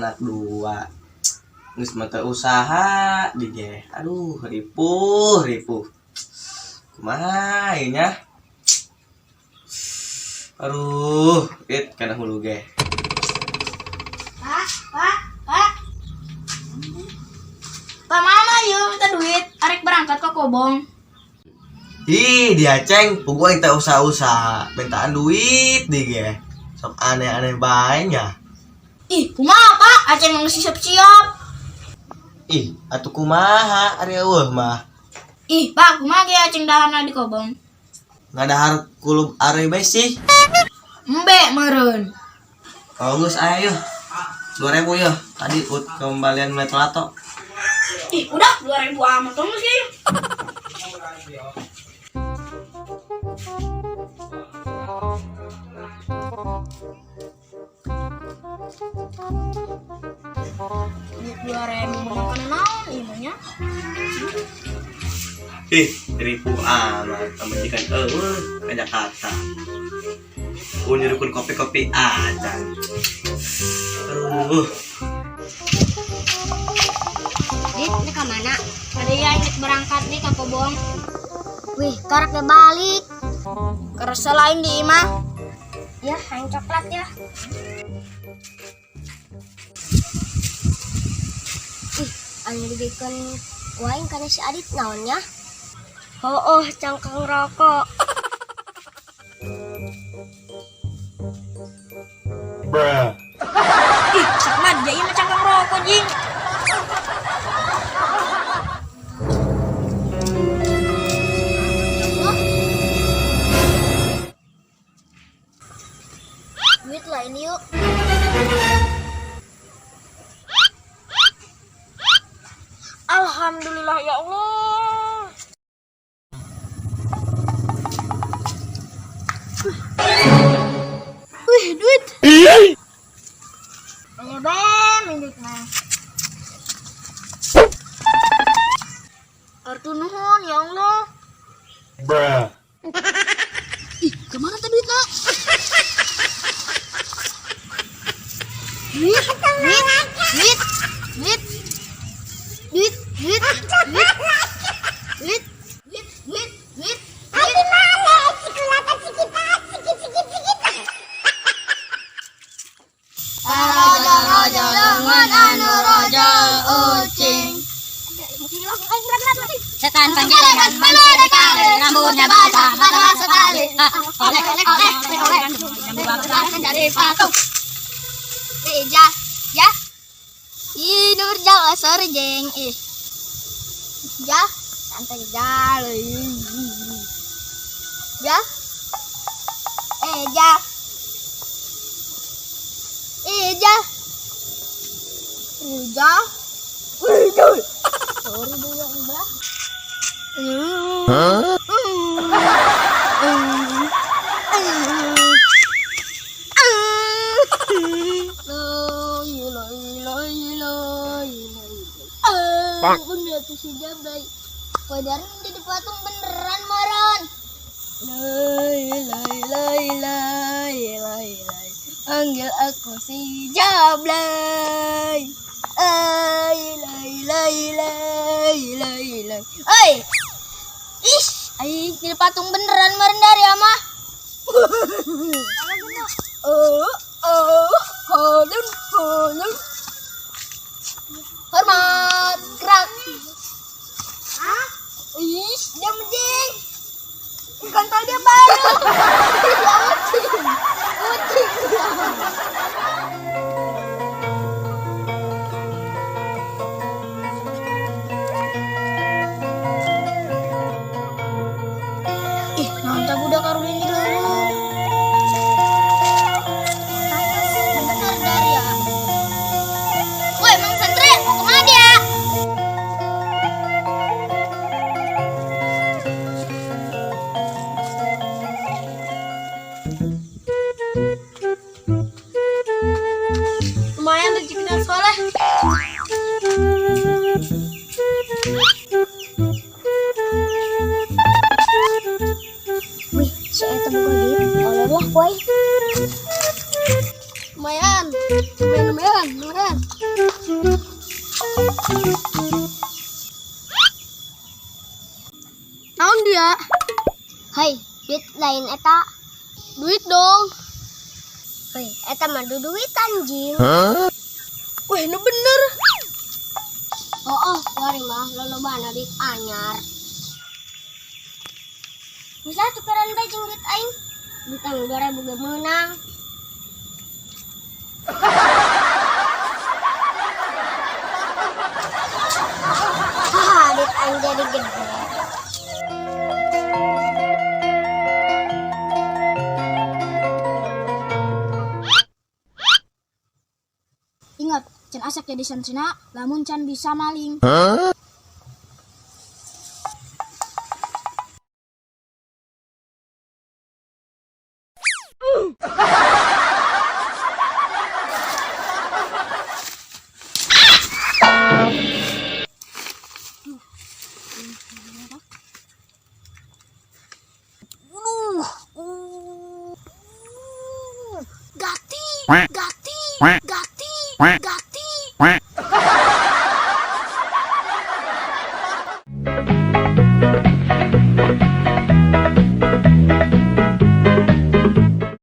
Anak dua. Geus mah teu usaha di ge. Aduh, ripuh, ripuh. Kumaha ieu nya? Aduh, it kana hulu ge. Pak, pak, pak. Pak mana yuk minta duit, arek berangkat ke Kobong. Ih, dia ceng, pugu aing teh usaha-usaha, mintaan duit di ge. Sok aneh-aneh bae nya. Ih, kumaha pak? Aceng mah geus siap-siap. Ih, atuh kumaha ari eueuh mah. Ih, pak, kumaha ge aceng daharna di Kobong? Ngadahar kulub are bae sih. Embe meureun. Oh, geus aya yeuh. 2000 yeuh. Tadi ut kembalian mulai telato. Ih, udah 2000 amat tong sih. Duit 2000 makanan naon ieu mah nya? Ih, ripuh amat pamajikan eueuh ka Jakarta. Nyurukun kopi-kopi acan. Aduh. Dit, ini ke mana? Ada yang cek berangkat nih ke Kobong. Wih, karak udah balik. Kerasa lain di imah. Ya, yang coklat ya. Ih, anu dibikin wain karena si Adit naonnya? Oh, cangkang rokok. Bruh. Ih, sakmat jadi mah cangkang rokok jing. Duit lah ini yuk. Alhamdulillah ya Allah. Wih, duit. Ayo bem, duit mah. Kartu nuhun ya Allah. Bruh. Ih, kemana tadi duit nak? Duit, duit, duit, duit, duit, duit, duit, duit, duit, duit, duit. Raja raja lengan anu raja ucing. Setan panggilan sekali, rambutnya basah, basah sekali. Oleh, oleh, oleh, oleh, Menjadi patung. Ja, ja. Ih, nur jawa sore jeng. Ih. Ja, santai ja. Ja. Ja. Ja. Ja. Sorry dulu yang belah. Huh? Bang. Bener tuh si Jablay. Padahal jadi patung beneran moron. Lay lay lay lay lay lay. Panggil aku si Jablay. Ay lay lay lay lay lay. Oi. Ih, ay jadi patung beneran moron dari ama. Oh oh, holun holun. Hormat, gerak. Hah? Ih, dia mending. Kontol dia baru. Kucing. Kucing. Ih, nonton budak karulin di leuweung. Bener dari ya. Woi, Mang Santri, mau kemana dia? Naon dia? Hei, duit lain eta. Duit dong. Hei, eta mah duduitan jing. Wah, ini bener. Oh, kuari mah lolobana duit anyar. Bisa tukeran bae jeung duit aing. Duit anu 2000 ge meunang. Haha, duit aing jadi gede. Ingat, can asak jadi santrina, lamun can bisa maling.